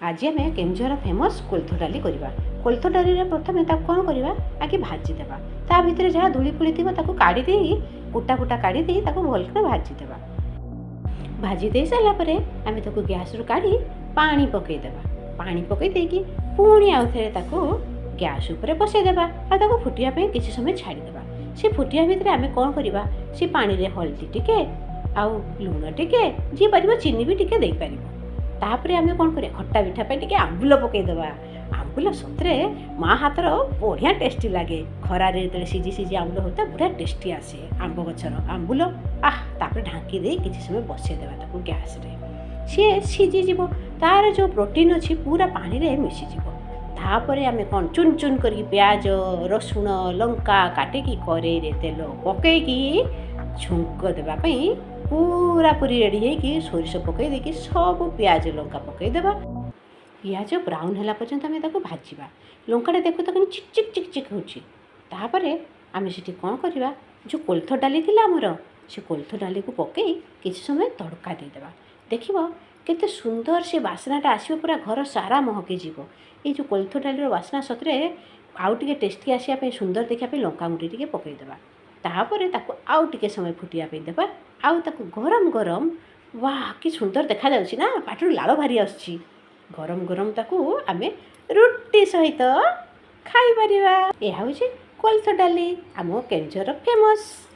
ଆଜି ଆମେ କେନ୍ଦୁଝର ଫେମସ୍ କୋଳଥ ଡାଲି କରିବା। କୋଳଥ ଡାଲିରେ ପ୍ରଥମେ ତାକୁ କ'ଣ କରିବା? ଆଗେ ଭାଜିଦେବା। ତା ଭିତରେ ଯାହା ଧୂଳି ଫୁଳି ଥିବ, ତାକୁ କାଢ଼ି ଦେଇ, କୁଟା ଫୁଟା କାଢ଼ି ଦେଇ ତାକୁ ଭଲକିନା ଭାଜିଦେବା। ଭାଜି ଦେଇ ସାରିଲା ପରେ ଆମେ ତାକୁ ଗ୍ୟାସ୍ରୁ କାଢ଼ି ପାଣି ପକାଇଦେବା। ପାଣି ପକାଇ ଦେଇକି ପୁଣି ଆଉ ଥରେ ତାକୁ ଗ୍ୟାସ୍ ଉପରେ ବସାଇଦେବା ଆଉ ତାକୁ ଫୁଟିବା ପାଇଁ କିଛି ସମୟ ଛାଡ଼ିଦେବା। ସେ ଫୁଟିବା ଭିତରେ ଆମେ କ'ଣ କରିବା? ସେ ପାଣିରେ ହଳଦୀ ଟିକେ ଆଉ ଲୁଣ ଟିକେ, ଯିଏ ପାରିବ ଚିନି ବି ଟିକେ ଦେଇପାରିବ। ତାପରେ ଆମେ କ'ଣ କରିବା? ଖଟା ମିଠା ପାଇଁ ଟିକେ ଆମ୍ବୁଲ ପକାଇଦେବା। ଆମ୍ବୁଲ ସତରେ ମା ହାତର ବଢ଼ିଆ ଟେଷ୍ଟି ଲାଗେ। ଖରାରେ ଯେତେବେଳେ ସିଝି ସିଝି ଆମ୍ବୁଲ ହେଉଥାଏ, ବଢ଼ିଆ ଟେଷ୍ଟି ଆସେ ଆମ୍ବ ଗଛର ଆମ୍ବୁଲ। ଆଃ, ତାପରେ ଢାଙ୍କି ଦେଇ କିଛି ସମୟ ବସେଇଦେବା ତାକୁ ଗ୍ୟାସ୍ରେ। ସିଏ ସିଝିଯିବ, ତାର ଯେଉଁ ପ୍ରୋଟିନ୍ ଅଛି ପୁରା ପାଣିରେ ମିଶିଯିବ। ତାପରେ ଆମେ କ'ଣ, ଚୁନ ଚୁନ କରିକି ପିଆଜ, ରସୁଣ, ଲଙ୍କା କାଟିକି କରେଇରେ ତେଲ ପକେଇକି ଛୁଙ୍କ ଦେବା ପାଇଁ ପୁରାପୁରି ରେଡ଼ି ହେଇକି ସୋରିଷ ପକେଇ ଦେଇକି ସବୁ ପିଆଜ ଲଙ୍କା ପକେଇଦେବା। ପିଆଜ ବ୍ରାଉନ୍ ହେଲା ପର୍ଯ୍ୟନ୍ତ ଆମେ ତାକୁ ଭାଜିବା। ଲଙ୍କାଟା ଦେଖୁ ତ କେମିତି ଚିକ୍ ଚିକ୍ ଚିକ୍ ଚିକ୍ ହେଉଛି। ତାପରେ ଆମେ ସେଠି କ'ଣ କରିବା? ଯେଉଁ କୋଳଥ ଡାଲି ଥିଲା ଆମର, ସେ କୋଳଥ ଡାଲିକୁ ପକେଇ କିଛି ସମୟ ତଡ଼କା ଦେଇଦେବା। ଦେଖିବ କେତେ ସୁନ୍ଦର ସେ ବାସ୍ନାଟା ଆସିବ, ପୁରା ଘର ସାରା ମହକି ଯିବ ଏଇ ଯେଉଁ କୋଳଥ ଡାଲିର ବାସ୍ନା। ସତରେ ଆଉ ଟିକେ ଟେଷ୍ଟି ଆସିବା ପାଇଁ, ସୁନ୍ଦର ଦେଖିବା ପାଇଁ ଲଙ୍କା ଗୁଣ୍ଡ ଟିକେ ପକାଇଦେବା। ତାପରେ ତାକୁ ଆଉ ଟିକେ ସମୟ ଫୁଟିବା ପାଇଁ ଦେବା। ଆଉ ତାକୁ ଗରମ ଗରମ, ୱାଃ, କି ସୁନ୍ଦର ଦେଖାଯାଉଛି ନା? ପାଟିରୁ ଲାଳ ବାହାରି ଆସୁଛି। ଗରମ ଗରମ ତାକୁ ଆମେ ରୁଟି ସହିତ ଖାଇପାରିବା। ଏହା ହେଉଛି କୋଳଥ ଡାଲି, ଆମ କେନ୍ଦୁଝର ଫେମସ୍।